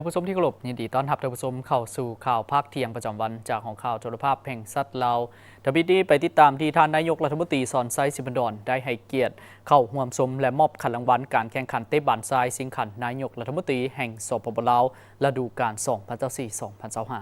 ທ່ານຜູ້ຊົມທີ່ເຄົາລົບ, ຍິນດີຕ້ອນຮັບທ່ານຜູ້ຊົມເຂົ້າສູ່ຂ່າວພາກທ່ຽງປະຈຳວັນ ຈາກຫ້ອງຂ່າວໂທລະພາບແຫ່ງຊາດລາວ. ທຳອິດນີ້ໄປຕິດຕາມທີ່ທ່ານນາຍົກລັດຖະມົນຕີ ສອນໄຊ ສີພັນດອນ ໄດ້ໃຫ້ກຽດເຂົ້າຮ່ວມຊົມ ແລະ ມອບຂັນລາງວັນການແຂ່ງຂັນເຕະບານຊາຍຊິງຂັນນາຍົກລັດຖະມົນຕີແຫ່ງ ສປປ ລາວ ລະດູການ ສອງພັນຊາວສີ່ ສອງພັນຊາວຫ້າ.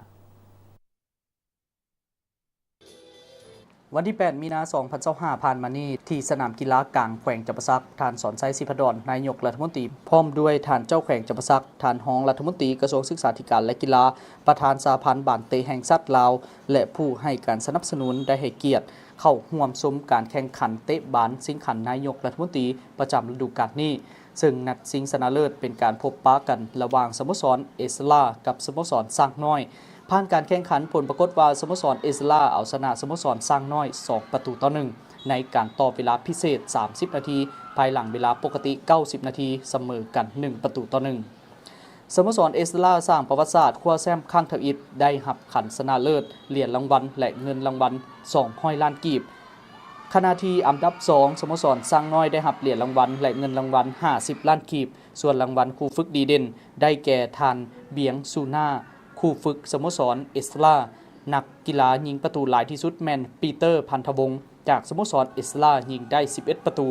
ວັນທີແປດ ມີນາ ສອງພັນຊາວຫ້າ ຜ່ານມານີ້ ທີ່ສະໜາມກິລາກາງແຂວງຈຳປາສັກ, ທ່ານ ສອນໄຊ ສີພັນດອນ ນາຍົກລັດຖະມົນຕີ ພ້ອມດ້ວຍທ່ານເຈົ້າແຂວງຈຳປາສັກ, ທ່ານຮອງລັດຖະມົນຕີກະຊວງສຶກສາທິການ ແລະ ກິລາ, ປະທານສະຫະພັນບານເຕະແຫ່ງຊາດລາວ ແລະ ຜູ້ໃຫ້ການສະໜັບສະໜູນ ໄດ້ໃຫ້ກຽດເຂົ້າຮ່ວມຊົມການແຂ່ງຂັນເຕະບານຊິງຂັນນາຍົກລັດຖະມົນຕີປະຈຳລະດູການນີ້. ເຊິ່ງນັດຊິງຊະນະເລີດເປັນການພົບປະກັນລະຫວ່າງສະໂມສອນເອສລາກັບສະໂມສອນຊ້າງນ້ອຍ. ຜ່ານການແຂ່ງຂັນ, ຜົນປາກົດວ່າສະໂມສອນເອສລາເອົາຊະນະສະໂມສອນຊ້າງນ້ອຍ ສອງປະຕູຕໍ່ໜຶ່ງ ໃນການຕໍ່ເວລາພິເສດ ສາມສິບນາທີ, ພາຍຫຼັງເວລາປົກກະຕິ ເກົ້າສິບນາທີ ສະເໝີກັນ ໜຶ່ງປະຕູຕໍ່ໜຶ່ງ. ສະໂມສອນເອສລາສ້າງປະຫວັດສາດຄວ້າແຊ້ມຄັ້ງທຳອິດ, ໄດ້ຮັບຂັນຊະນະເລີດ, ຫຼຽນລາງວັນ ແລະ ເງິນລາງວັນ ສອງຮ້ອຍລ້ານກີບ. ຂະນະທີ່ອັນດັບສອງ ສະໂມສອນຊ້າງນ້ອຍໄດ້ຮັບຫຼຽນລາງວັນ ແລະ ເງິນລາງວັນ ຫ້າສິບລ້ານກີບ, ສ່ວນລາງວັນຄູຝຶກດີເດັ່ນໄດ້ແກ່ທ່ານ ບຽງ ຊູນາ, ຄູຝຶກສະໂມສອນເອສລາ. ນັກກິລາຍິງປະຕູຫຼາຍທີ່ສຸດແມ່ນ ປີເຕີ ພັນທະວົງ ຈາກສະໂມສອນເອສລາ ຍິງໄດ້ສິບເອັດປະຕູ.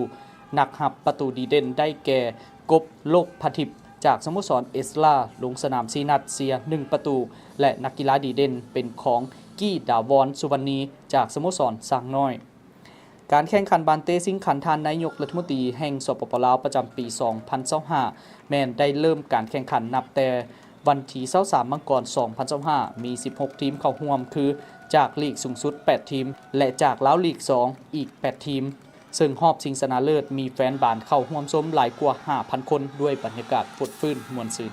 ນັກຮັບປະຕູດີເດັ່ນໄດ້ແກ່ ກົບ ໂລກພະທິບ ຈາກສະໂມສອນເອສລາ ລົງສະໜາມສີ່ນັດ ເສຍໜຶ່ງປະຕູ ແລະ ນັກກິລາດີເດັ່ນເປັນຂອງ ກີ້ ດາວອນ ສຸວັນນີ ຈາກສະໂມສອນຊ້າງນ້ອຍ. ການແຂ່ງຂັນບານເຕະຊິງຂັນທ່ານນາຍົກລັດຖະມົນຕີແຫ່ງ ສປປ ລາວ ປະຈຳປີ ສອງພັນຊາວຫ້າ ແມ່ນໄດ້ເລີ່ມການແຂ່ງຂັນນັບແຕ່ວັນທີ ຊາວສາມ ມັງກອນ ສອງພັນຊາວຫ້າ ມີ ສິບຫົກ ທີມເຂົ້າຮ່ວມ ຄື ຈາກລີກສູງສຸດ ແປດ ທີມ ແລະ ຈາກລາວລີກ ສອງ ອີກ ແປດ ທີມ. ເຊິ່ງຮອບຊິງຊະນະເລີດມີແຟນບານເຂົ້າຮ່ວມຊົມຫຼາຍກວ່າ ຫ້າພັນ ຄົນ ດ້ວຍບັນຍາກາດຟົດຟື້ນມ່ວນຊື່ນ.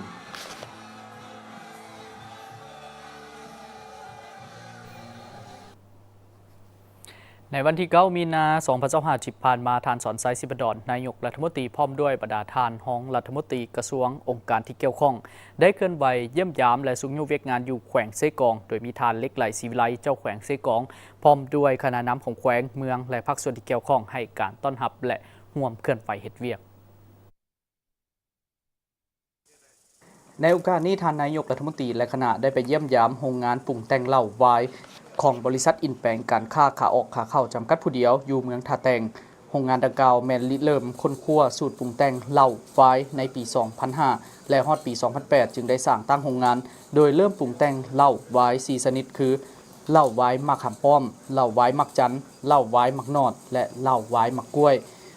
ໃນວັນທີເກົ້າ ມີນາ ສອງພັນຊາວຫ້າ ທີ່ຜ່ານມາ, ທ່ານ ສອນໄຊ ສີພັນດອນ ນາຍົກລັດຖະມົນຕີ ພ້ອມດ້ວຍບັນດາທ່ານຮອງລັດຖະມົນຕີ, ກະຊວງ, ອົງການທີ່ກ່ຽວຂ້ອງ ໄດ້ເຄື່ອນໄຫວຢ້ຽມຢາມ ແລະ ຊຸກຍູ້ວຽກງານຢູ່ແຂວງເຊກອງ, ໂດຍມີທ່ານ ເລັກໄຫຼ ສີວິໄລ ເຈົ້າແຂວງເຊກອງ ພ້ອມດ້ວຍຄະນະນຳຂອງແຂວງ, ເມືອງ ແລະ ພາກສ່ວນທີ່ກ່ຽວຂ້ອງ ໃຫ້ການຕ້ອນຮັບ ແລະ ຮ່ວມເຄື່ອນໄຫວເຮັດວຽກ. ໃນໂອກາດນີ້, ທ່ານນາຍົກລັດຖະມົນຕີ ແລະ ຄະນະ ໄດ້ໄປຢ້ຽມຢາມໂຮງງານປຸງແຕ່ງເຫຼົ້າວາຍ ຂອງບໍລິສັດອິນແປງການຄ້າຂາອອກຂາເຂົ້າ ຈຳກັດຜູ້ດຽວ ຢູ່ເມືອງທ່າແຕງ. ໂຮງງານດັ່ງກ່າວແມ່ນລິເລີ່ມຄົ້ນຄວ້າສູດປຸງແຕ່ງເຫຼົ້າວາຍໃນປີ ສອງພັນຫ້າ ແລະ ຮອດປີ ສອງພັນແປດ ຈຶ່ງໄດ້ສ້າງຕັ້ງໂຮງງານ, ໂດຍເລີ່ມປຸງແຕ່ງເຫຼົ້າວາຍ ສີ່ ຊະນິດ ຄື ເຫຼົ້າວາຍໝາກຂາມປ້ອມ, ເຫຼົ້າວາຍໝາກຈັນ, ເຫຼົ້າວາຍໝາກໜອດ ແລະ ເຫຼົ້າວາຍໝາກກ້ວຍ.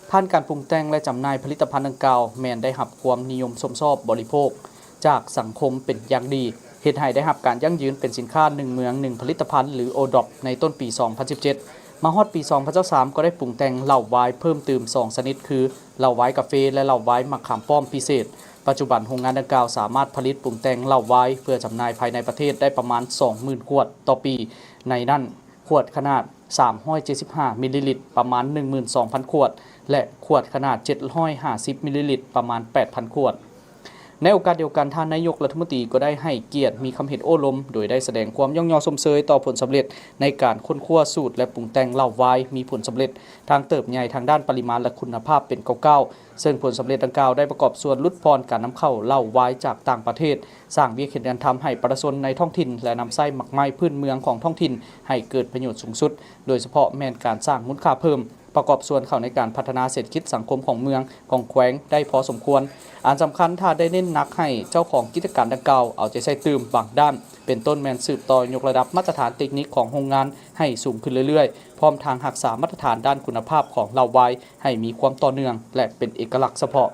ຜ່ານການປຸງແຕ່ງ ແລະ ຈຳໜ່າຍຜະລິດຕະພັນດັ່ງກ່າວ ແມ່ນໄດ້ຮັບຄວາມນິຍົມຊົມຊອບບໍລິໂພກຈາກສັງຄົມເປັນຢ່າງດີ, ເຮັດໃຫ້ໄດ້ຮັບການຢັ້ງຢືນເປັນສິນຄ້າໜຶ່ງເມືອງໜຶ່ງຜະລິດຕະພັນ ຫຼື ໂອດອບ ໃນຕົ້ນປີ ສອງພັນສິບເຈັດ. ມາຮອດປີ ສອງພັນຊາວສາມ ກໍໄດ້ປຸງແຕ່ງເຫຼົ້າວາຍເພີ່ມຕື່ມ ສອງ ຊະນິດ ຄື ເຫຼົ້າວາຍກາເຟ ແລະ ເຫຼົ້າວາຍໝາກຂາມປ້ອມພິເສດ. ປັດຈຸບັນໂຮງງານດັ່ງກ່າວສາມາດຜະລິດປຸງແຕ່ງເຫຼົ້າວາຍເພື່ອຈຳໜ່າຍພາຍໃນປະເທດໄດ້ປະມານ ສອງໝື່ນ ຂວດຕໍ່ປີ. ໃນນັ້ນ ຂວດຂະໜາດ ສາມຮ້ອຍເຈັດສິບຫ້າ ມິນລີລິດ ປະມານ ໜຶ່ງໝື່ນສອງພັນ ຂວດ ແລະ ຂວດຂະໜາດ ເຈັດຮ້ອຍຫ້າສິບ ມິນລີລິດ ປະມານ ແປດພັນ ຂວດ. ໃນໂອກາດດຽວກັນ, ທ່ານນາຍົກລັດຖະມົນຕີກໍໄດ້ໃຫ້ກຽດມີຄຳເຫັນໂອ້ລົມ, ໂດຍໄດ້ສະແດງຄວາມຍ້ອງຍໍຊົມເຊີຍຕໍ່ຜົນສຳເລັດໃນການຄົ້ນຄວ້າສູດ ແລະ ປຸງແຕ່ງເຫຼົ້າວາຍມີຜົນສຳເລັດທັງເຕີບໃຫຍ່ທາງດ້ານປະລິມານ ແລະ ຄຸນນະພາບເປັນກ້າວໆ. ເຊິ່ງຜົນສຳເລັດດັ່ງກ່າວໄດ້ປະກອບສ່ວນຫຼຸດຜ່ອນການນຳເຂົ້າເຫຼົ້າວາຍຈາກຕ່າງປະເທດ, ສ້າງວຽກເຮັດງານທຳໃຫ້ປະຊາຊົນໃນທ້ອງຖິ່ນ ແລະ ນຳໃຊ້ໝາກໄມ້ພື້ນເມືອງຂອງທ້ອງຖິ່ນໃຫ້ເກີດປະໂຫຍດສູງສຸດ, ໂດຍສະເພາະແມ່ນການສ້າງມູນຄ່າເພີ່ມ, ປະກອບສ່ວນເຂົ້າໃນການພັດທະນາເສດຖະກິດສັງຄົມຂອງເມືອງ, ຂອງແຂວງໄດ້ພໍສົມຄວນ. ອັນສຳຄັນ, ຖ້າໄດ້ເນັ້ນໜັກໃຫ້ເຈົ້າຂອງກິດຈະການດັ່ງກ່າວເອົາໃຈໃສ່ຕື່ມບາງດ້ານ, ເປັນຕົ້ນແມ່ນສືບຕໍ່ຍົກລະດັບມາດຕະຖານເຕັກນິກຂອງໂຮງງານໃຫ້ສູງຂຶ້ນເລື້ອຍໆ, ພ້ອມທັງຮັກສາມາດຕະຖານດ້ານຄຸນນະພາບຂອງເຫຼົ້າວາຍໃຫ້ມີຄວາມຕໍ່ເນື່ອງ ແລະ ເປັນເອກະລັກສະເພາະ.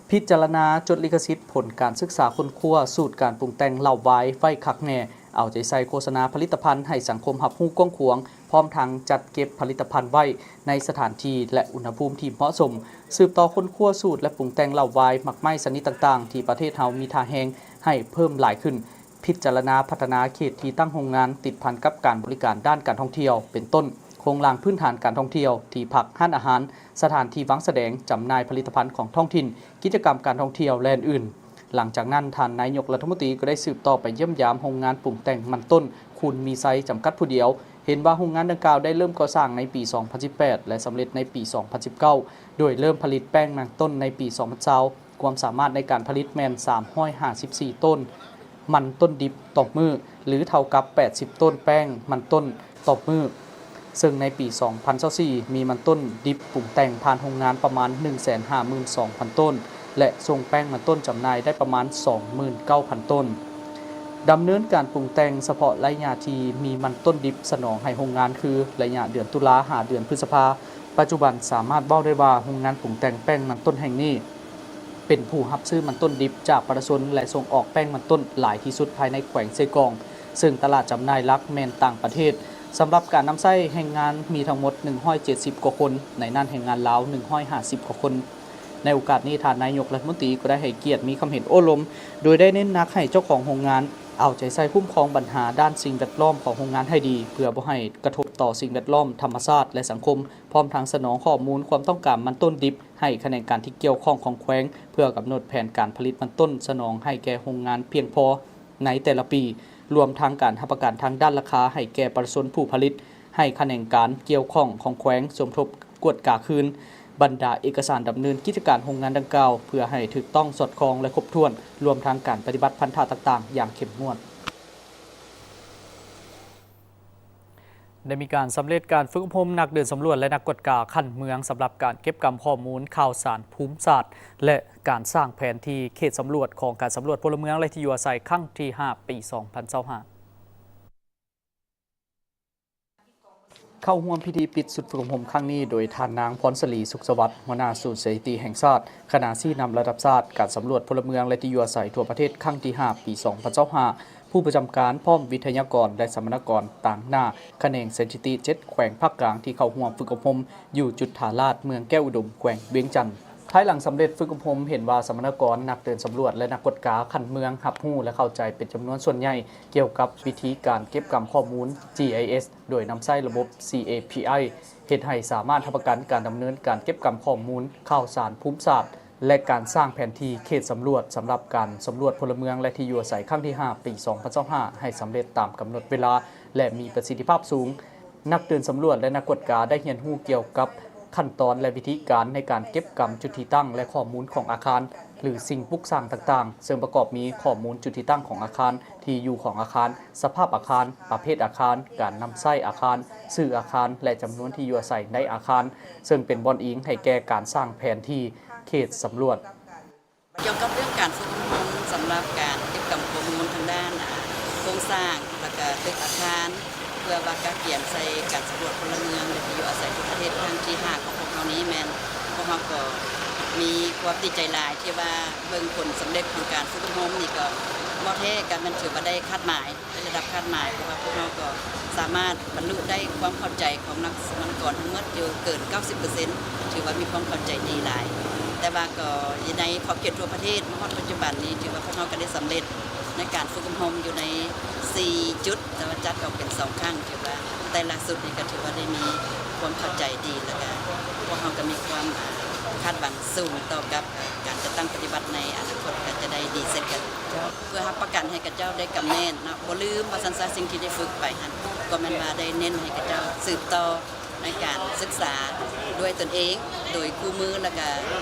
ພິຈາລະນາຈົດລິຂະສິດຜົນການສຶກສາຄົ້ນຄວ້າສູດການປຸງແຕ່ງເຫຼົ້າວາຍໄວ້ຄັກແນ່, ເອົາໃຈໃສ່ໂຄສະນາຜະລິດຕະພັນໃຫ້ສັງຄົມຮັບຮູ້ກວ້າງຂວາງ, ພ້ອມທັງຈັດເກັບຜະລິດຕະພັນໄວ້ໃນສະຖານທີ່ ແລະ ອຸນຫະພູມທີ່ເໝາະສົມ, ສືບຕໍ່ຄົ້ນຄວ້າສູດ ແລະ ປຸງແຕ່ງເຫຼົ້າວາຍ, ໝາກໄມ້ຊະນິດຕ່າງໆ ທີ່ປະເທດເຮົາມີທ່າແຮງໃຫ້ເພີ່ມຫຼາຍຂຶ້ນ, ພິຈາລະນາພັດທະນາເຂດທີ່ຕັ້ງໂຮງງານຕິດພັນກັບການບໍລິການດ້ານການທ່ອງທ່ຽວ ເປັນຕົ້ນ ໂຄງລ່າງພື້ນຖານການທ່ອງທ່ຽວ, ທີ່ພັກ, ຮ້ານອາຫານ, ສະຖານທີ່ວາງສະແດງ, ຈຳໜ່າຍຜະລິດຕະພັນຂອງທ້ອງຖິ່ນ, ກິດຈະກຳການທ່ອງທ່ຽວ ແລະ ອື່ນໆ. ຫຼັງຈາກນັ້ນ, ທ່ານນາຍົກລັດຖະມົນຕີກໍໄດ້ສືບຕໍ່ໄປຢ້ຽມຢາມໂຮງງານປຸງແຕ່ງມັນຕົ້ນ ຄູນມີໄຊ ຈຳກັດຜູ້ດຽວ, ເຫັນວ່າໂຮງງານດັ່ງກ່າວໄດ້ເລີ່ມກໍ່ສ້າງໃນປີສອງພັນສິບແປດ ແລະ ສຳເລັດໃນປີສອງພັນສິບເກົ້າ ໂດຍເລີ່ມຜະລິດແປ້ງມັນຕົ້ນໃນປີສອງພັນຊາວ. ຄວາມສາມາດໃນການຜະລິດແມ່ນສາມຮ້ອຍຫ້າສິບສີ່ໂຕນ. ມັນຕົ້ນດິບຕໍ່ມື້ ຫຼື ເທົ່າກັບແປດສິບໂຕນແປ້ງມັນຕົ້ນຕໍ່ມື້, ເຊິ່ງໃນປີສອງພັນຊາວສີ່ ມີມັນຕົ້ນດິບປຸງແຕ່ງຜ່ານໂຮງງານປະມານໜຶ່ງແສນຫ້າໝື່ນສອງພັນໂຕນ ແລະ ສົ່ງແປ້ງມັນຕົ້ນຈຳໜ່າຍໄດ້ປະມານສອງໝື່ນເກົ້າພັນໂຕນ. ດຳເນີນການປຸງແຕ່ງສະເພາະໄລຍະທີ່ມີມັນຕົ້ນດິບສະໜອງໃຫ້ໂຮງງານ ຄືໄລຍະເດືອນຕຸລາຫາເດືອນພຶດສະພາ. ປັດຈຸບັນສາມາດເວົ້າໄດ້ວ່າ ໂຮງງານປຸງແຕ່ງແປ້ງມັນຕົ້ນແຫ່ງນີ້ ເປັນຜູ້ຮັບຊື້ມັນຕົ້ນດິບຈາກປະຊາຊົນ ແລະ ສົ່ງອອກແປ້ງມັນຕົ້ນຫຼາຍທີ່ສຸດພາຍໃນແຂວງເຊກອງ, ເຊິ່ງຕະຫຼາດຈຳໜ່າຍຫຼັກແມ່ນຕ່າງປະເທດ. ສຳລັບການນຳໃຊ້ແຮງງານມີທັງໝົດໜຶ່ງຮ້ອຍເຈັດສິບກວ່າຄົນ, ໃນນັ້ນແຮງງານລາວໜຶ່ງຮ້ອຍຫ້າສິບກວ່າຄົນ. ໃນໂອກາດນີ້, ທ່ານນາຍົກລັດຖະມົນຕີກໍໄດ້ໃຫ້ກຽດມີຄຳເຫັນໂອ້ລົມ, ໂດຍໄດ້ເນັ້ນໜັກໃຫ້ເຈົ້າຂອງໂຮງງານເອົາໃຈໃສ່ຄຸ້ມຄອງບັນຫາດ້ານສິ່ງແວດລ້ອມຂອງໂຮງງານໃຫ້ດີ, ເພື່ອບໍ່ໃຫ້ກະທົບຕໍ່ສິ່ງແວດລ້ອມ, ທຳມະຊາດ ແລະ ສັງຄົມ, ພ້ອມທັງສະໜອງຂໍ້ມູນຄວາມຕ້ອງການມັນຕົ້ນດິບ ໃຫ້ຂະແໜງການທີ່ກ່ຽວຂ້ອງຂອງແຂວງ ເພື່ອກຳນົດແຜນການຜະລິດມັນຕົ້ນສະໜອງໃຫ້ແກ່ໂຮງງານພຽງພໍໃນແຕ່ລະປີ, ລວມທັງການຮັບປະກັນທາງດ້ານລາຄາໃຫ້ແກ່ປະຊາຊົນຜູ້ຜະລິດ, ໃຫ້ຂະແໜງການກ່ຽວຂ້ອງຂອງແຂວງສົມທົບກວດກາຄືນບັນດາເອກະສານດຳເນີນກິດຈະການໂຮງງານດັ່ງກ່າວ ເພື່ອໃຫ້ຖືກຕ້ອງສອດຄ່ອງ ແລະ ຄົບຖ້ວນ, ລວມທັງການປະຕິບັດພັນທະຕ່າງໆຢ່າງເຂັ້ມງວດ. ໄດ້ມີການສຳເລັດການຝຶກອົບຮົມນັກເດີນສຳຫຼວດ ແລະ ນັກກວດກາຂັ້ນເມືອງ ສຳລັບການເກັບກຳຂໍ້ມູນຂ່າວສານພູມສາດ ແລະ ການສ້າງແຜນທີ່ເຂດສຳຫຼວດຂອງການສຳຫຼວດພົນລະເມືອງ ແລະ ທີ່ຢູ່ອາໄສຄັ້ງທີຫ້າ ປີສອງພັນຊາວຫ້າ. ເຂົ້າຮ່ວມພິທີປິດຊຸດຝຶກອົບຮົມຄັ້ງນີ້ໂດຍທ່ານນາງ ພອນສະລີ ສຸກສະຫວັດ ຫົວໜ້າສູນສະຖິຕິແຫ່ງຊາດ, ຄະນະຊີ້ນຳລະດັບຊາດ ການສຳຫຼວດພົນລະເມືອງ ແລະ ທີ່ຢູ່ອາໄສທົ່ວປະເທດ ຄັ້ງທີຫ້າ ປີສອງພັນຊາວຫ້າ, ຜູ້ປະຈຳການ ພ້ອມວິທະຍາກອນ ແລະ ສຳມະນາກອນຕາງໜ້າຂະແໜງສະຖິຕິເຈັດແຂວງພາກກາງ ທີ່ເຂົ້າຮ່ວມຝຶກອົບຮົມຢູ່ຈຸດທ່າລາດ ເມືອງແກ້ວອຸດົມ ແຂວງວຽງຈັນ. ພາຍຫຼັງສຳເລັດຝຶກອົບຮົມ, ເຫັນວ່າສຳມະນາກອນ, ນັກເດີນສຳຫຼວດ ແລະ ນັກກວດກາຂັ້ນເມືອງຮັບຮູ້ ແລະ ເຂົ້າໃຈເປັນຈຳນວນສ່ວນໃຫຍ່ ກ່ຽວກັບວິທີການເກັບກຳຂໍ້ມູນ ຈີໄອເອສ ໂດຍນຳໃຊ້ລະບົບ ຊີເອພີໄອ ເຮັດໃຫ້ສາມາດຮັບປະກັນການດຳເນີນການເກັບກຳຂໍ້ມູນຂ່າວສານພູມສາດ ແລະ ການສ້າງແຜນທີ່ເຂດສຳຫຼວດ ສຳລັບການສຳຫຼວດພົນລະເມືອງ ແລະ ທີ່ຢູ່ອາໄສຄັ້ງທີຫ້າ ປີສອງພັນຊາວຫ້າ ໃຫ້ສຳເລັດຕາມກຳນົດເວລາ ແລະ ມີປະສິດທິພາບສູງ. ນັກເດີນສຳຫຼວດ ແລະ ນັກກວດກາໄດ້ຮຽນຮູ້ກ່ຽວກັບຂັ້ນຕອນ ແລະ ວິທີການໃນການເກັບກຳຈຸດທີ່ຕັ້ງ ແລະ ຂໍ້ມູນຂອງອາຄານ ຫຼື ສິ່ງປຸກສ້າງຕ່າງໆ, ເຊິ່ງປະກອບມີຂໍ້ມູນຈຸດທີ່ຕັ້ງຂອງອາຄານ, ທີ່ຢູ່ຂອງອາຄານ, ສະພາບອາຄານ, ປະເພດອາຄານ, ການນຳໃຊ້ອາຄານ, ຊື່ອາຄານ ແລະ ຈຳນວນທີ່ຢູ່ອາໄສໃນອາຄານ, ເຊິ່ງເປັນບ່ອນອີງໃຫ້ແກ່ການສ້າງແຜນທີ່ເຂດສຳຫຼວດ. ກ່ຽວກັບເລື່ອງການຝຶກອົບຮົມສຳລັບການເກັບກຳຂໍ້ມູນທາງດ້ານ ອາ ໂຄງສ້າງ ແລ້ວກະຕຶກອາຄານ ເພື່ອວ່າກະກຽມໃສ່ການສຳຫຼວດພົນລະເມືອງ ແລະ ທີ່ຢູ່ອາໄສທົ່ວປະເທດຄັ້ງທີຫ້າຂອງພວກເຮົານີ້ ແມ່ນພວກເຮົາກໍມີຄວາມດີໃຈຫຼາຍທີ່ວ່າເບິ່ງຜົນສຳເລັດຂອງການຝຶກອົບຮົມນີ້ ກໍເວົ້າແທ້ກໍແມ່ນຖືວ່າໄດ້ຄາດໝາຍ ໃນລະດັບຄາດໝາຍ ເພາະວ່າພວກເຮົາກໍສາມາດບັນລຸໄດ້ຄວາມເຂົ້າໃຈຂອງນັກສຳມະນາກອນທັງໝົດຢູ່ເກີນເກົ້າສິບເປີເຊັນ ຖືວ່າມີຄວາມເຂົ້າໃຈດີຫຼາຍ. ແຕ່ວ່າກໍຢູ່ໃນຂອບເຂດທົ່ວປະເທດມາຮອດປັດຈຸບັນນີ້ ຖືວ່າພວກເຮົາກໍໄດ້ສຳເລັດໃນການຝຶກອົບຮົມຢູ່ໃນສີ່ຈຸດ ແຕ່ວ່າຈັດອອກເປັນສອງຄັ້ງ ຖືວ່າແຕ່ລະຊຸດນີ້ກໍຖືວ່າໄດ້ມີຄວາມເຂົ້າໃຈດີ ແລ້ວກໍພວກເຮົາກໍມີຄວາມຄາດຫວັງສູງຕໍ່ກັບການຈັດຕັ້ງປະຕິບັດໃນອະນາຄົດ ກໍຈະໄດ້ດີເຊັ່ນກັນ. ເພື່ອຮັບປະກັນໃຫ້ຂະເຈົ້າໄດ້ກຳແໜ້ນເນາະ ບໍ່ລືມວ່າຊັ້ນຊະ ສິ່ງທີ່ໄດ້ຝຶກໄປຫັ້ນ ກໍແມ່ນວ່າໄດ້ເນັ້ນໃຫ້ຂະເຈົ້າສືບຕໍ່ໃນການສຶກສາດ້ວຍຕົນເອງ ໂດຍຄູ່ມື ແລ້ວກະ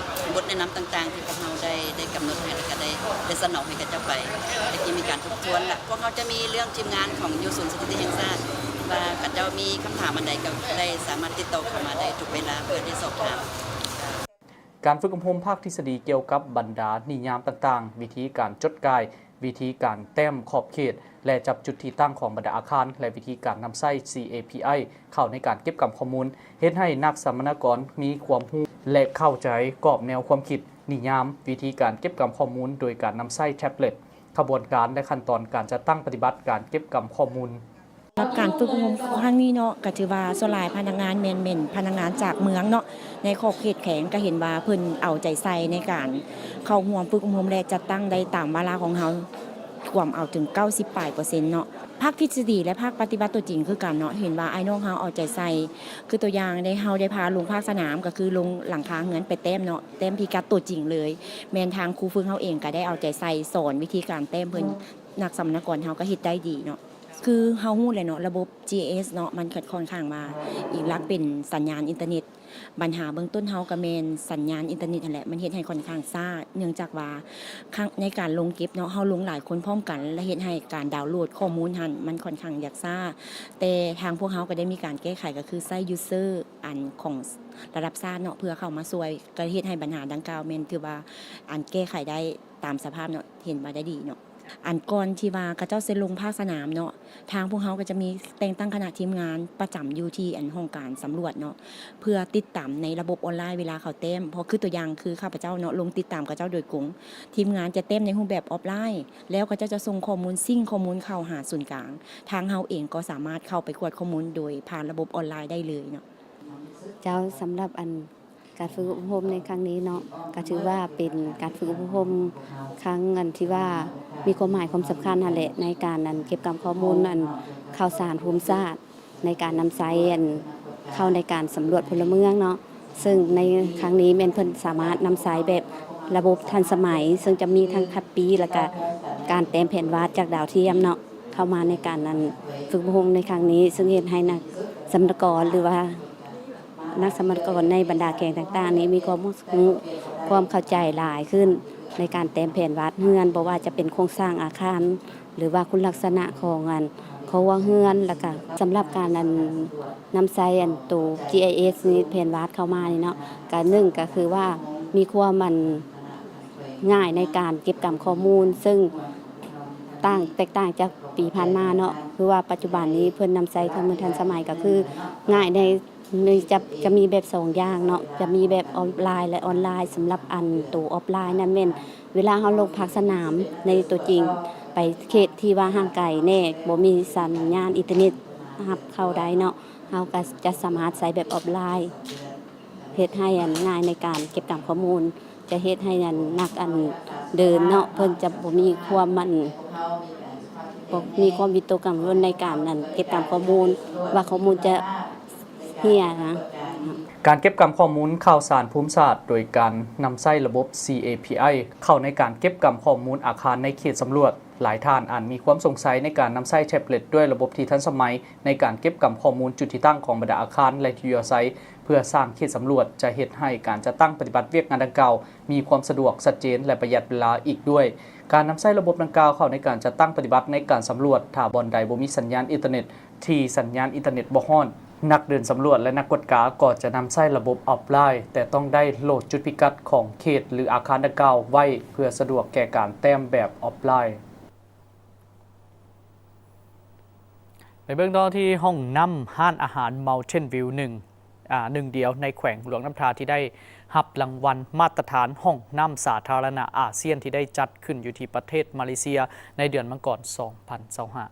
ບົດແນະນຳຕ່າງໆ ທີ່ພວກເຮົາໄດ້ ໄດ້ກຳນົດໃຫ້ ແລ້ວກະໄດ້ ໄດ້ສະໜອງໃຫ້ຂະເຈົ້າໄປ ແລ້ວກໍມີການທົບທວນ ແລະ ພວກເຮົາຈະມີເລື່ອງທີມງານຂອງຢູ່ສູນສະຖິຕິແຫ່ງຊາດ ວ່າຂະເຈົ້າມີຄຳຖາມອັນໃດ ກໍໄດ້ສາມາດຕິດຕໍ່ເຂົ້າມາໄດ້ທຸກເວລາ ເພື່ອໄດ້ສອບຖາມ. ການຝຶກອົບຮົມພາກທິດສະດີກ່ຽວກັບບັນດານິຍາມຕ່າງໆ, ວິທີການຈົດກ່າຍ, ວິທີການແຕ້ມຂອບເຂດ ແລະ ຈັບຈຸດທີ່ຕັ້ງຂອງບັນດາອາຄານ ແລະ ວິທີການນຳໃຊ້ ຊີເອພີໄອ ເຂົ້າໃນການເກັບກຳຂໍ້ມູນ, ເຮັດໃຫ້ນັກສຳມະນາກອນມີຄວາມຮູ້ ແລະ ເຂົ້າໃຈກອບແນວຄວາມຄິດ, ນິຍາມ, ວິທີການເກັບກຳຂໍ້ມູນໂດຍການນຳໃຊ້ແທັບເລັດ, ຂະບວນການ ແລະ ຂັ້ນຕອນການຈັດຕັ້ງປະຕິບັດການເກັບກຳຂໍ້ມູນ. ສຳລັບການຝຶກອົບຮົມຄັ້ງນີ້ເນາະ ກໍຖືວ່າສ່ວນຫຼາຍພະນັກງານແມ່ນ ແມ່ນພະນັກງານຈາກເມືອງເນາະ ໃນຂອບເຂດແຂວງ ກໍເຫັນວ່າເພິ່ນເອົາໃຈໃສ່ໃນການເຂົ້າຮ່ວມຝຶກອົບຮົມ ແລະ ຈັດຕັ້ງໄດ້ຕາມວາລະຂອງເຮົາ ກວມເອົາເຖິງເກົ້າສິບປາຍເປີເຊັນເນາະ. ພາກທິດສະດີ ແລະ ພາກປະຕິບັດຕົວຈິງຄືກັນເນາະ ເຫັນວ່າອ້າຍນ້ອງເຮົາເອົາໃຈໃສ່ ຄືຕົວຢ່າງໄດ້ ເຮົາໄດ້ພາລົງພາກສະໜາມ ກໍຄືລົງຫຼັງຄາເຮືອນໄປແຕ້ມເນາະ ແຕ້ມພິກັດຕົວຈິງເລີຍ ແມ່ນທາງຄູຝຶກເຮົາເອງກໍໄດ້ເອົາໃຈໃສ່ ສອນວິທີການແຕ້ມເພິ່ນ ນັກສຳມະນາກອນເຮົາກໍເຮັດໄດ້ດີເນາະ. ຄືເຮົາຮູ້ແຫຼະເນາະ ລະບົບ ຈີໄອເອັສ ເນາະ ມັນກໍຄ່ອນຂ້າງວ່າອີງຫຼັກເປັນສັນຍານອິນເຕີເນັດ. ບັນຫາເບື້ອງຕົ້ນເຮົາກໍແມ່ນສັນຍານອິນເຕີເນັດຫັ້ນແຫຼະ ມັນເຮັດໃຫ້ຄ່ອນຂ້າງຊ້າ ເນື່ອງຈາກວ່າ ຄັ້ງ ໃນການລົງເກັບເນາະ ເຮົາລົງຫຼາຍຄົນພ້ອມກັນ ແລະ ເຮັດໃຫ້ການດາວໂຫຼດຂໍ້ມູນຫັ້ນ ມັນຄ່ອນຂ້າງຢາກຊ້າ. ແຕ່ທາງພວກເຮົາກໍໄດ້ມີການແກ້ໄຂ ກໍຄືໃຊ້ຢູເຊີອັນຂອງລະດັບຊາດເນາະ ເພື່ອເຂົ້າມາຊ່ວຍ ກໍເຮັດໃຫ້ບັນຫາດັ່ງກ່າວແມ່ນຖືວ່າ ອັນແກ້ໄຂໄດ້ຕາມສະພາບເນາະ ເຫັນວ່າໄດ້ດີເນາະ. ອັນກ່ອນທີ່ວ່າເຂົາເຈົ້າຊິລົງພາກສະໜາມເນາະ ທາງພວກເຮົາກໍຈະມີແຕ່ງຕັ້ງຄະນະທີມງານປະຈຳຢູ່ທີ່ອັນຫ້ອງການສຳຫຼວດເນາະ ເພື່ອຕິດຕາມໃນລະບົບອອນລາຍເວລາເຂົາແຕ້ມ. ເພາະຄືຕົວຢ່າງຄືຂ້າພະເຈົ້າເນາະ ລົງຕິດຕາມເຂົາເຈົ້າໂດຍກົງ, ທີມງານຈະແຕ້ມໃນຮູບແບບອອຟລາຍ ແລ້ວເຂົາເຈົ້າຈະສົ່ງຂໍ້ມູນ ຊິງຂໍ້ມູນເຂົ້າຫາສູນກາງ. ທາງເຮົາເອງກໍສາມາດເຂົ້າໄປກວດຂໍ້ມູນໂດຍຜ່ານລະບົບອອນລາຍໄດ້ເລີຍເນາະ. ເຈົ້າ, ສຳລັບອັນ ການຝຶກອົບຮົມໃນຄັ້ງນີ້ເນາະ ກໍຖືວ່າເປັນການຝຶກອົບຮົມຄັ້ງອັນທີ່ວ່າມີຄວາມໝາຍຄວາມສຳຄັນຫັ້ນແຫຼະ ໃນການອັນເກັບກຳຂໍ້ມູນອັນຂ່າວສານພູມສາດ ໃນການນຳໃຊ້ອັນເຂົ້າໃນການສຳຫຼວດພົນລະເມືອງເນາະ. ເຊິ່ງໃນຄັ້ງນີ້ແມ່ນເພິ່ນສາມາດນຳໃຊ້ແບບລະບົບທັນສະໄໝ ເຊິ່ງຈະມີທັງຄັບປີ້ ແລ້ວກະການແຕ້ມແຜນວາດຈາກດາວທຽມເນາະ ເຂົ້າມາໃນການອັນຝຶກອົບຮົມໃນຄັ້ງນີ້ ເຊິ່ງເຮັດໃຫ້ນັກສຳຫຼວດກອນ ຫຼືວ່າ ນັກສຳຫຼວດກອນໃນບັນດາແຂວງຕ່າງໆນີ້ມີຄວາມຮູ້ ຄວາມເຂົ້າໃຈຫຼາຍຂຶ້ນໃນການແຕ້ມແຜນວາດເຮືອນ ບໍ່ວ່າຈະເປັນໂຄງສ້າງອາຄານ ຫຼືວ່າຄຸນລັກສະນະຂອງອັນ ຂອງເຮືອນ ແລ້ວກະສຳລັບການອັນ ນຳໃຊ້ອັນໂຕ ຈີໄອເອັສ ນີ້ ແຜນວາດເຂົ້າມານີ້ເນາະ ກະໜຶ່ງກະຄືວ່າມີຄວາມອັນງ່າຍໃນການເກັບກຳຂໍ້ມູນ ເຊິ່ງຕ່າງ ແຕກຕ່າງຈາກປີຜ່ານມາເນາະ ຄືວ່າປັດຈຸບັນນີ້ເພິ່ນນຳໃຊ້ເຄື່ອງມືທັນສະໄໝ ກະຄືງ່າຍໃນ ນີ້ຈະ ຈະມີແບບສອງຢ່າງເນາະ ຈະມີແບບອອຟລາຍ ແລະ ອອນລາຍ. ສຳລັບອັນໂຕອອຟລາຍນັ້ນແມ່ນ ເວລາເຮົາລົງພາກສະໜາມໃນຕົວຈິງ ໄປເຂດທີ່ວ່າຫ່າງໄກແດ່ ບໍ່ມີສັນຍານອິນເຕີເນັດຮັບເຂົ້າໄດ້ເນາະ ເຮົາກໍຈະສາມາດໃຊ້ແບບອອຟລາຍ ເຮັດໃຫ້ອັນງ່າຍໃນການເກັບກຳຂໍ້ມູນ ຈະເຮັດໃຫ້ອັນນັກອັນເດີນເນາະ ເພິ່ນຈະບໍ່ມີຄວາມອັນ ບໍ່ມີຄວາມວິຕົກກັງວົນໃນການອັນເກັບກຳຂໍ້ມູນ ວ່າຂໍ້ມູນຈະ ເຮັດຫຍັງ? ການເກັບກຳຂໍ້ມູນຂ່າວສານພູມສາດ ໂດຍການນຳໃຊ້ລະບົບ ຊີເອພີໄອ ເຂົ້າໃນການເກັບກຳຂໍ້ມູນອາຄານໃນເຂດສຳຫຼວດ. ຫຼາຍທ່ານອາດມີຄວາມສົງໄສໃນການນຳໃຊ້ແທັບເລັດດ້ວຍລະບົບທີ່ທັນສະໄໝ ໃນການເກັບກຳຂໍ້ມູນຈຸດທີ່ຕັ້ງຂອງບັນດາອາຄານ ແລະ ທີ່ຢູ່ອາໄສ ເພື່ອສ້າງເຂດສຳຫຼວດ ຈະເຮັດໃຫ້ການຈັດຕັ້ງປະຕິບັດວຽກງານດັ່ງກ່າວມີຄວາມສະດວກ, ຊັດເຈນ ແລະ ປະຢັດເວລາອີກດ້ວຍ. ການນຳໃຊ້ລະບົບດັ່ງກ່າວເຂົ້າໃນການຈັດຕັ້ງປະຕິບັດໃນການສຳຫຼວດ ຖ້າບ່ອນໃດບໍ່ມີສັນຍານອິນເຕີເນັດ, ທີ່ສັນຍານອິນເຕີເນັດບໍ່ຮອດ, ນັກເດີນສຳຫຼວດ ແລະ ນັກກວດກາກໍຈະນຳໃຊ້ລະບົບອອຟລາຍ, ແຕ່ຕ້ອງໄດ້ໂຫຼດຈຸດພິກັດຂອງເຂດ ຫຼື ອາຄານດັ່ງກ່າວໄວ້ ເພື່ອສະດວກແກ່ການແຕ້ມແບບອອຟລາຍ. ໄປເບິ່ງຕໍ່ທີ່ຫ້ອງນ້ຳຮ້ານອາຫານ Mountain View ໜຶ່ງ ອາ ໜຶ່ງດຽວໃນແຂວງຫຼວງນ້ຳທາ ທີ່ໄດ້ຮັບລາງວັນມາດຕະຖານຫ້ອງນ້ຳສາທາລະນະອາຊຽນ ທີ່ໄດ້ຈັດຂຶ້ນຢູ່ທີ່ປະເທດມາເລເຊຍ ໃນເດືອນມັງກອນ ສອງພັນຊາວຫ້າ.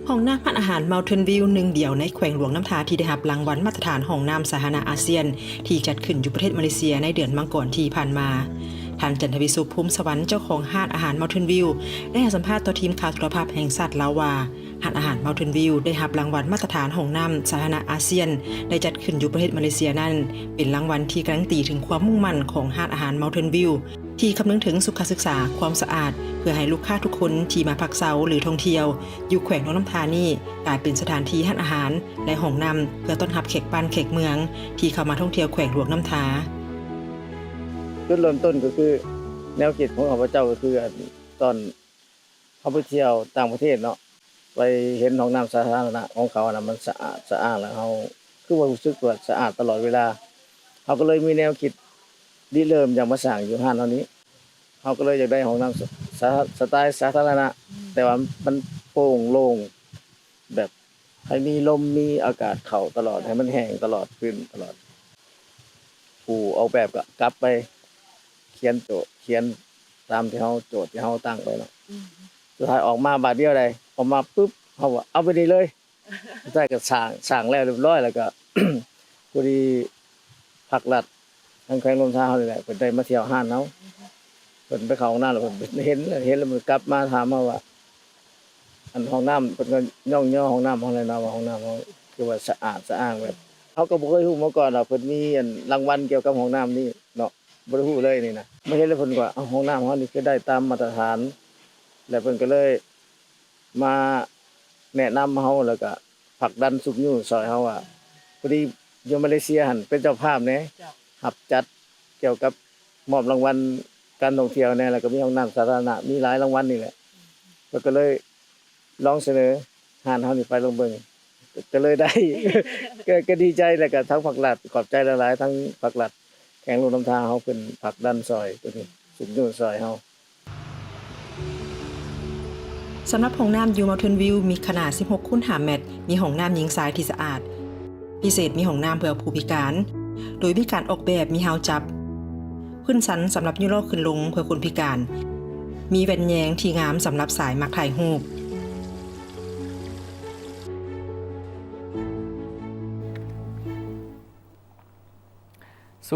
ຫ້ອງນ້ຳຮ້ານອາຫານ Mountain View ໜຶ່ງດຽວໃນແຂວງຫຼວງນ້ຳທາ ທີ່ໄດ້ຮັບລາງວັນມາດຕະຖານຫ້ອງນ້ຳສາທາລະນະອາຊຽນ ທີ່ຈັດຂຶ້ນຢູ່ປະເທດມາເລເຊຍໃນເດືອນມັງກອນທີ່ຜ່ານມາ. ທ່ານ ຈັນທະວິສຸກ ພູມສະຫວັນ ເຈົ້າຂອງຮ້ານອາຫານ Mountain View ໄດ້ໃຫ້ສຳພາດຕໍ່ທີມຂ່າວໂທລະພາບແຫ່ງຊາດລາວວ່າ ຮ້ານອາຫານ Mountain View ໄດ້ຮັບລາງວັນມາດຕະຖານຫ້ອງນ້ຳສາທາລະນະອາຊຽນ ໄດ້ຈັດຂຶ້ນຢູ່ປະເທດມາເລເຊຍນັ້ນ ເປັນລາງວັນທີ່ການันตีເຖິງຄວາມມຸ່ງໝັ້ນຂອງຮ້ານອາຫານ Mountain View ທີ່ຄຳນຶງເຖິງສຸຂະສຶກສາ, ຄວາມສະອາດ ເພື່ອໃຫ້ລູກຄ້າທຸກຄົນທີ່ມາພັກເຊົາ ຫຼື ທ່ອງທ່ຽວຢູ່ແຂວງຫຼວງນ້ຳທານີ້ ກາຍເປັນສະຖານທີ່ຮ້ານອາຫານ ແລະ ຫ້ອງນ້ຳ ເພື່ອຕ້ອນຮັບແຂກບ້ານແຂກເມືອງທີ່ເຂົ້າມາທ່ອງທ່ຽວແຂວງຫຼວງນ້ຳທາ. ຈຸດເລີ່ມຕົ້ນກໍຄືແນວຄິດຂອງຂ້າພະເຈົ້າ ກໍຄື ອັນ ຕອນເຮົາໄປທ່ຽວຕ່າງປະເທດເນາະ ໄປເຫັນຫ້ອງນ້ຳສາທາລະນະຂອງເຂົານະ ມັນສະອາດສະອ້າງ ແລ້ວເຮົາຄືວ່າຮູ້ສຶກວ່າສະອາດຕະຫຼອດເວລາ. ເຮົາກໍເລີຍມີແນວຄິດລິເລີ່ມຢາກມາສ້າງຢູ່ຮ້ານເຮົານີ້. ເຮົາກໍເລີຍຢາກໄດ້ຫ້ອງນ້ຳສະ ສະ ສະໄຕສາທາລະນະ ແຕ່ວ່າມັນໂປ່ງໂລ່ງ ແບບໃຫ້ມີລົມ ມີອາກາດເຂົ້າຕະຫຼອດ ໃຫ້ມັນແຫ້ງຕະຫຼອດ ຂຶ້ນຕະຫຼອດ. ຜູ້ອອກແບບກໍກັບໄປຂຽນໂຈດ ຂຽນຕາມທີ່ເຮົາ ໂຈດທີ່ເຮົາຕັ້ງໄວ້ເນາະ. ອືມ ສຸດທ້າຍອອກມາບາດດຽວໃດ ອອກມາປຶບ ເຮົາກໍເອົາໄປນີ້ເລີຍ. ສຸດທ້າຍກໍສ້າງ ສ້າງແລ້ວຮຽບຮ້ອຍ ແລ້ວກໍ ພໍດີພາກລັດ ທາງແຂວງຫຼວງນ້ຳທາເຮົານີ້ແຫຼະ ເພິ່ນໄດ້ມາທ່ຽວຮ້ານເຮົາ ເພິ່ນໄປເຂົ້າຫ້ອງນ້ຳ ແລ້ວເພິ່ນເຫັນ ເຫັນແລ້ວເພິ່ນກັບມາຖາມເຮົາວ່າ ອັນຫ້ອງນ້ຳ ເພິ່ນກໍຍ້ອງຍໍຫ້ອງນ້ຳເຮົາແຫຼະນະ ວ່າຫ້ອງນ້ຳເຮົາຄືວ່າສະອາດສະອ້າງ ແບບເຮົາກໍບໍ່ເຄີຍຮູ້ມາກ່ອນວ່າເພິ່ນມີອັນລາງວັນກ່ຽວກັບຫ້ອງນ້ຳນີ້ເນາະ. ບໍ່ໄດ້ຮູ້ເລີຍນີ້ນະ. ມາເຫັນແລ້ວເພິ່ນກໍ ເອົ້າ ຫ້ອງນ້ຳເຮົານີ້ຄືໄດ້ຕາມມາດຕະຖານ ແລ້ວເພິ່ນກໍເລີຍມາແນະນຳເຮົາ ແລ້ວກໍຜັກດັນຊຸກຍູ້ຊ່ອຍເຮົາວ່າ ພໍດີຢູ່ມາເລເຊຍຫັ້ນເປັນເຈົ້າພາບແດ່ ເຈົ້າ ຮັບຈັດກ່ຽວກັບມອບລາງວັນການທ່ອງທ່ຽວແດ່ ແລ້ວກໍມີຫ້ອງນ້ຳສາທາລະນະ ມີຫຼາຍລາງວັນນີ້ແຫຼະ. ເພິ່ນກໍເລີຍລອງສະເໜີຮ້ານເຮົານີ້ໄປລອງເບິ່ງ ກໍເລີຍໄດ້ ກໍ ກໍດີໃຈ ແລ້ວກໍທາງພັກລັດ ຂອບໃຈຫຼາຍໆ ທາງພັກລັດແຂວງຫຼວງນ້ຳທາເຮົາ ເພິ່ນຜັກດັນຊ່ອຍ ຕົວນີ້ຊຸກຍູ້ຊ່ອຍເຮົາ. ສຳລັບຫ້ອງນ້ຳຢູ່ Mountain View ມີຂະໜາດສິບຫົກຄູນຫ້າແມັດ, ມີຫ້ອງນ້ຳຍິງຊາຍທີ່ສະອາດ, ພິເສດມີຫ້ອງນ້ຳເພື່ອຜູ້ພິການ ໂດຍມີການອອກແບບມີຮາວຈັບ, ພື້ນຊັນສຳລັບຍູ້ລໍ້ຂຶ້ນລົງເພື່ອຄົນພິການ, ມີແວ່ນແຍງທີ່ງາມສຳລັບສາຍມັກຖ່າຍຮູບ.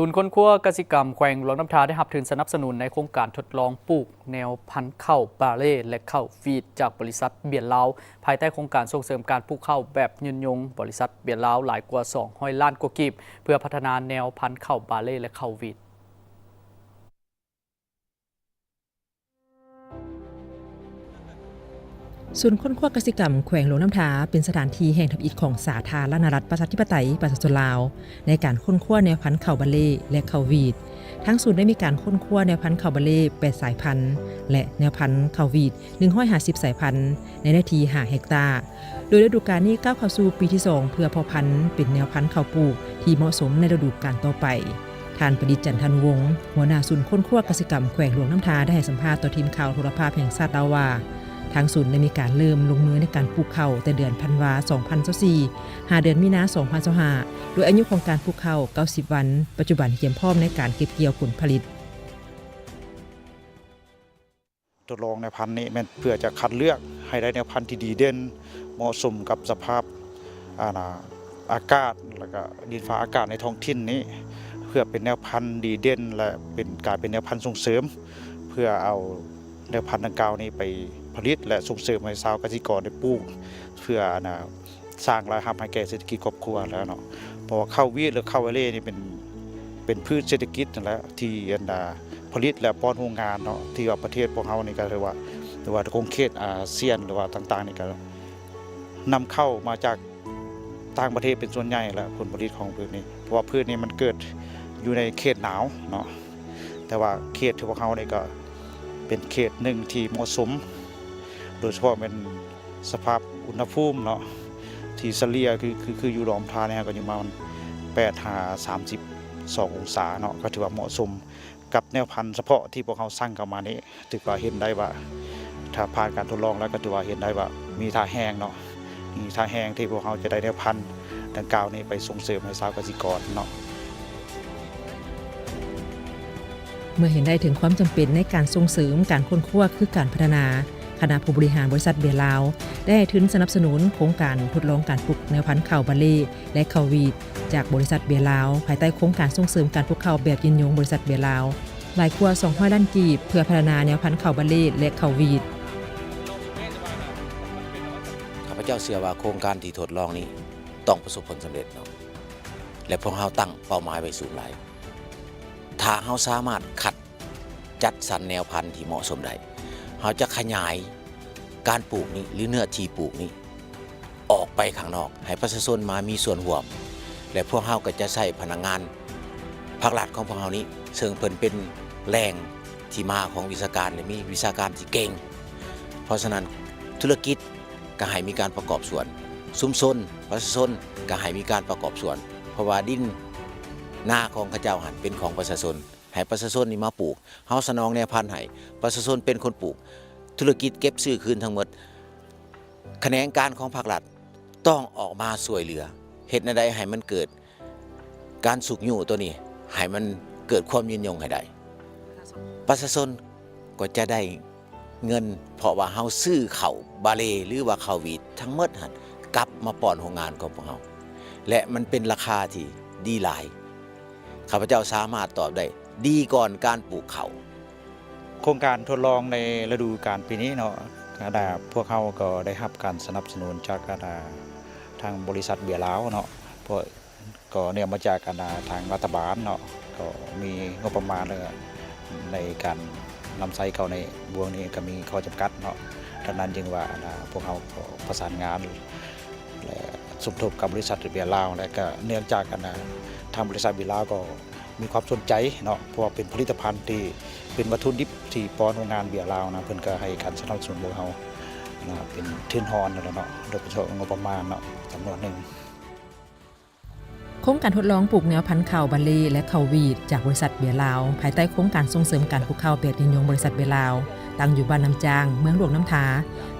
ສູນຄົ້ນຄວ້າກະສິກຳແຂວງຫຼວງນ້ຳທາ ໄດ້ຮັບທຶນສະໜັບສະໜູນໃນໂຄງການທົດລອງປູກແນວພັນເຂົ້າບາເລ ແລະ ເຂົ້າຫວີດ ຈາກບໍລິສັດເບຍລາວ ພາຍໃຕ້ໂຄງການສົ່ງເສີມການປູກເຂົ້າແບບຍືນຍົງ. ບໍລິສັດເບຍລາວຫຼາຍກວ່າສອງຮ້ອຍລ້ານກວ່າກີບ ເພື່ອພັດທະນາແນວພັນເຂົ້າບາເລ ແລະ ເຂົ້າຫວີດ. ສູນຄົ້ນຄວ້າກະສິກຳແຂວງຫຼວງນ້ຳທາ ເປັນສະຖານທີ່ແຫ່ງທຳອິດຂອງສາທາລະນະລັດ ປະຊາທິປະໄຕ ປະຊາຊົນລາວ ໃນການຄົ້ນຄວ້າແນວພັນເຂົ້າບາເລ ແລະ ເຂົ້າຫວີດ. ທາງສູນໄດ້ມີການຄົ້ນຄວ້າແນວພັນເຂົ້າບາເລ ແປດສາຍພັນ ແລະ ແນວພັນເຂົ້າຫວີດ ໜຶ່ງຮ້ອຍຫ້າສິບສາຍພັນ ໃນເນື້ອທີ່ຫ້າເຮັກຕາ. ໂດຍລະດູການນີ້ກ້າວເຂົ້າສູ່ປີທີສອງ ເພື່ອເພາະພັນເປັນແນວພັນເຂົ້າປູກທີ່ເໝາະສົມໃນລະດູການຕໍ່ໄປ. ທ່ານ ປະດິດ ຈັນທານຸວົງ ຫົວໜ້າສູນຄົ້ນຄວ້າກະສິກຳແຂວງຫຼວງນ້ຳທາ ໄດ້ໃຫ້ສຳພາດຕໍ່ທີມຂ່າວໂທລະພາບແຫ່ງຊາດລາວວ່າ ທາງສູນໄດ້ມີການເລີ່ມລົງມືໃນການປູກເຂົ້າແຕ່ເດືອນທັນວາ ສອງພັນຊາວສີ່ ຫາເດືອນມີນາ ສອງພັນຊາວຫ້າ ໂດຍອາຍຸຂອງການປູກເຂົ້າ ເກົ້າສິບວັນ, ປັດຈຸບັນກຽມພ້ອມໃນການເກັບກ່ຽວຜົນຜະລິດ. ທົດລອງແນວພັນນີ້ແມ່ນເພື່ອຈະຄັດເລືອກໃຫ້ໄດ້ແນວພັນທີ່ດີເດັ່ນ ເໝາະສົມກັບສະພາບ ອາ ອາກາດ ແລ້ວກະດິນຟ້າອາກາດໃນທ້ອງຖິ່ນນີ້ ເພື່ອເປັນແນວພັນດີເດັ່ນ ແລະ ເປັນ ກາຍເປັນແນວພັນສົ່ງເສີມ ເພື່ອເອົາແນວພັນດັ່ງກ່າວນີ້ໄປຜະລິດ ແລະ ສົ່ງເສີມໃຫ້ຊາວກະສິກອນໄດ້ປູກ ເພື່ອ ອາ ສ້າງລາຍຮັບໃຫ້ແກ່ເສດຖະກິດຄອບຄົວແລ້ວເນາະ. ເພາະວ່າເຂົ້າຫວີດ ຫຼື ເຂົ້າບາເລນີ້ເປັນ ເປັນພືດເສດຖະກິດນັ້ນແຫຼະ ທີ່ອັນດາຜະລິດ ແລະ ປ້ອນໂຮງງານເນາະ ທີ່ວ່າປະເທດພວກເຮົານີ້ກໍຖືວ່າ ຫຼືວ່າຂົງເຂດອາຊຽນ ຫຼືວ່າຕ່າງໆນີ້ກໍນຳເຂົ້າມາຈາກຕ່າງປະເທດເປັນສ່ວນໃຫຍ່ແຫຼະ ຜົນຜະລິດຂອງພືດນີ້ ເພາະວ່າພືດນີ້ມັນເກີດຢູ່ໃນເຂດໜາວເນາະ. ແຕ່ວ່າເຂດທີ່ພວກເຮົານີ້ກໍເປັນເຂດໜຶ່ງທີ່ເໝາະສົມ ໂດຍສະເພາະແມ່ນ ສະພາບອຸນຫະພູມເນາະ ທີ່ສະເລ່ຍຄື ຄື ຄືຢູ່ຫຼວງນ້ຳທານີ້ ກໍຢູ່ປະມານແປດຫາສາມສິບສອງອົງສາເນາະ ກໍຖືວ່າເໝາະສົມກັບແນວພັນສະເພາະທີ່ພວກເຮົາສັ່ງເຂົ້າມານີ້. ຖືວ່າເຫັນໄດ້ວ່າ ຖ້າຜ່ານການທົດລອງແລ້ວ ກໍຖືວ່າເຫັນໄດ້ວ່າມີທ່າແຮງເນາະ ມີທ່າແຮງທີ່ພວກເຮົາຈະໄດ້ແນວພັນດັ່ງກ່າວນີ້ໄປສົ່ງເສີມໃຫ້ຊາວກະສິກອນເນາະ. ເມື່ອເຫັນໄດ້ເຖິງຄວາມຈຳເປັນໃນການສົ່ງເສີມການຄົ້ນຄວ້າຄືການພັດທະນາ, ຄະນະຜູ້ບໍລິຫານບໍລິສັດເບຍລາວ ໄດ້ໃຫ້ທຶນສະໜັບສະໜູນໂຄງການທົດລອງການປູກແນວພັນເຂົ້າບາເລ ແລະ ເຂົ້າຫວີດ ຈາກບໍລິສັດເບຍລາວ ພາຍໃຕ້ໂຄງການສົ່ງເສີມການປູກເຂົ້າແບບຍືນຍົງບໍລິສັດເບຍລາວ ຫຼາຍກວ່າສອງຮ້ອຍລ້ານກີບ ເພື່ອພັດທະນາແນວພັນເຂົ້າບາເລ ແລະ ເຂົ້າຫວີດ. ຂ້າພະເຈົ້າເຊື່ອວ່າໂຄງການທີ່ທົດລອງນີ້ຕ້ອງປະສົບຜົນສຳເລັດເນາະ ແລະ ພວກເຮົາຕັ້ງເປົ້າໝາຍໄວ້ສູງຫຼາຍ. ຖ້າເຮົາສາມາດຄັດ ຈັດສັນແນວພັນທີ່ເໝາະສົມໄດ້, ເຮົາຈະຂະຫຍາຍການປູກນີ້ ຫຼື ເນື້ອທີ່ປູກນີ້ອອກໄປຂ້າງນອກ ໃຫ້ປະຊາຊົນມາມີສ່ວນຮ່ວມ ແລະ ພວກເຮົາກໍຈະໃຊ້ພະນັກງານພາກລັດຂອງພວກເຮົານີ້ ເຊິ່ງເພິ່ນເປັນແຫຼ່ງທີ່ມາຂອງວິຊາການ ແລະ ມີວິຊາການທີ່ເກັ່ງ. ເພາະສະນັ້ນ ທຸລະກິດກໍໃຫ້ມີການປະກອບສ່ວນ, ຊຸມຊົນ, ປະຊາຊົນກໍໃຫ້ມີການປະກອບສ່ວນ, ເພາະວ່າດິນນາຂອງເຂົາເຈົ້າຫັ້ນເປັນຂອງປະຊາຊົນ. ໃຫ້ປະຊາຊົນນີ້ມາປູກ, ເຮົາສະໜອງແນວພັນໃຫ້, ປະຊາຊົນເປັນຄົນປູກ, ທຸລະກິດເກັບຊື້ຄືນທັງໝົດ. ຂະແໜງການຂອງພາກລັດຕ້ອງອອກມາຊ່ວຍເຫຼືອ, ເຮັດແນວໃດໃຫ້ມັນເກີດການຊຸກຍູ້ໂຕນີ້, ໃຫ້ມັນເກີດຄວາມຍືນຍົງໃຫ້ໄດ້. ປະຊາຊົນກໍຈະໄດ້ ເງິນ, ເພາະວ່າເຮົາຊື້ເຂົ້າບາເລ ຫຼືວ່າເຂົ້າຫວີດທັງໝົດຫັ້ນ ກັບມາປ້ອນໂຮງງານຂອງພວກເຮົາ ແລະ ມັນເປັນລາຄາທີ່ດີຫຼາຍ. ຂ້າພະເຈົ້າສາມາດຕອບໄດ້ດີກ່ອນການປູກເຂົ້າ. ໂຄງການທົດລອງໃນລະດູການປີນີ້ເນາະ, ອັນ ພວກເຮົາກໍໄດ້ຮັບການສະໜັບສະໜູນຈາກ ອັນ ທາງບໍລິສັດເບຍລາວເນາະ, ເພາະ ກໍເນື່ອງມາຈາກ ອັນ ທາງລັດຖະບານເນາະ ກໍມີງົບປະມານ ແລະ ໃນການນຳໃຊ້ເຂົ້າໃນບ່ວງນີ້ກໍມີຂໍ້ຈຳກັດເນາະ. ດັ່ງນັ້ນຈຶ່ງວ່າ ອັນນ່າ ພວກເຮົາກໍປະສານງານ ແລະ ສົມທົບກັບບໍລິສັດເບຍລາວ ແລະ ກໍເນື່ອງຈາກ ອັນນ່າ ທາງບໍລິສັດເບຍລາວກໍມີຄວາມສົນໃຈເນາະ ເພາະວ່າເປັນຜະລິດຕະພັນທີ່ເປັນວັດຖຸດິບທີ່ປ້ອນໂຮງງານເບຍລາວນະ ເພິ່ນກໍໃຫ້ການສະໜັບສະໜູນພວກເຮົານະ ເປັນທຶນຮອນຫັ້ນແຫຼະເນາະ ໂດຍປະເພາະງົບປະມານເນາະ ຈຳນວນໜຶ່ງ. ໂຄງການທົດລອງປູກແນວພັນເຂົ້າບາເລ ແລະ ເຂົ້າຫວີດ ຈາກບໍລິສັດເບຍລາວ ພາຍໃຕ້ໂຄງການສົ່ງເສີມການປູກເຂົ້າແບບຍືນຍົງບໍລິສັດເບຍລາວ ຕັ້ງຢູ່ບ້ານນ້ຳຈ້າງ ເມືອງຫຼວງນ້ຳທາ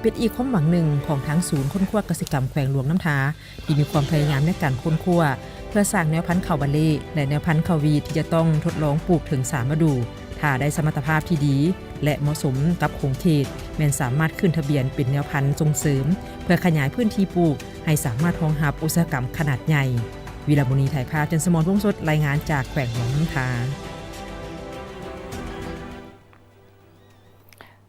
ເປັນອີກຄວາມຫວັງໜຶ່ງຂອງທາງສູນຄົ້ນຄວ້າກະສິກຳແຂວງຫຼວງນ້ຳທາ ທີ່ມີຄວາມພະຍາຍາມໃນການຄົ້ນຄວ້າ ເພື່ອສ້າງແນວພັນເຂົ້າບາເລ ແລະ ແນວພັນເຂົ້າຫວີດ ທີ່ຈະຕ້ອງທົດລອງປູກເຖິງສາມລະດູ ຖ້າໄດ້ສະມັດຕະພາບທີ່ດີ ແລະ ເໝາະສົມກັບຂົງເຂດ ແມ່ນສາມາດຂຶ້ນທະບຽນເປັນແນວພັນສົ່ງເສີມ ເພື່ອຂະຫຍາຍພື້ນທີ່ປູກ ໃຫ້ສາມາດຮອງຮັບອຸດສາຫະກຳຂະໜາດໃຫຍ່. ວິລະມຸນີ ຖ່າຍພາບ, ຈັນສະໝອນ ວົງສົດ ລາຍງານຈາກແຂວງຫຼວງນ້ຳທາ.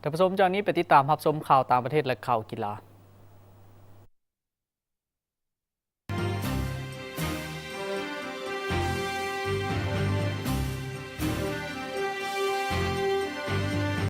ທ່ານຜູ້ຊົມ, ຈາກນີ້ໄປຕິດຕາມຮັບຊົມຂ່າວຕ່າງປະເທດ ແລະ ຂ່າວກິລາ.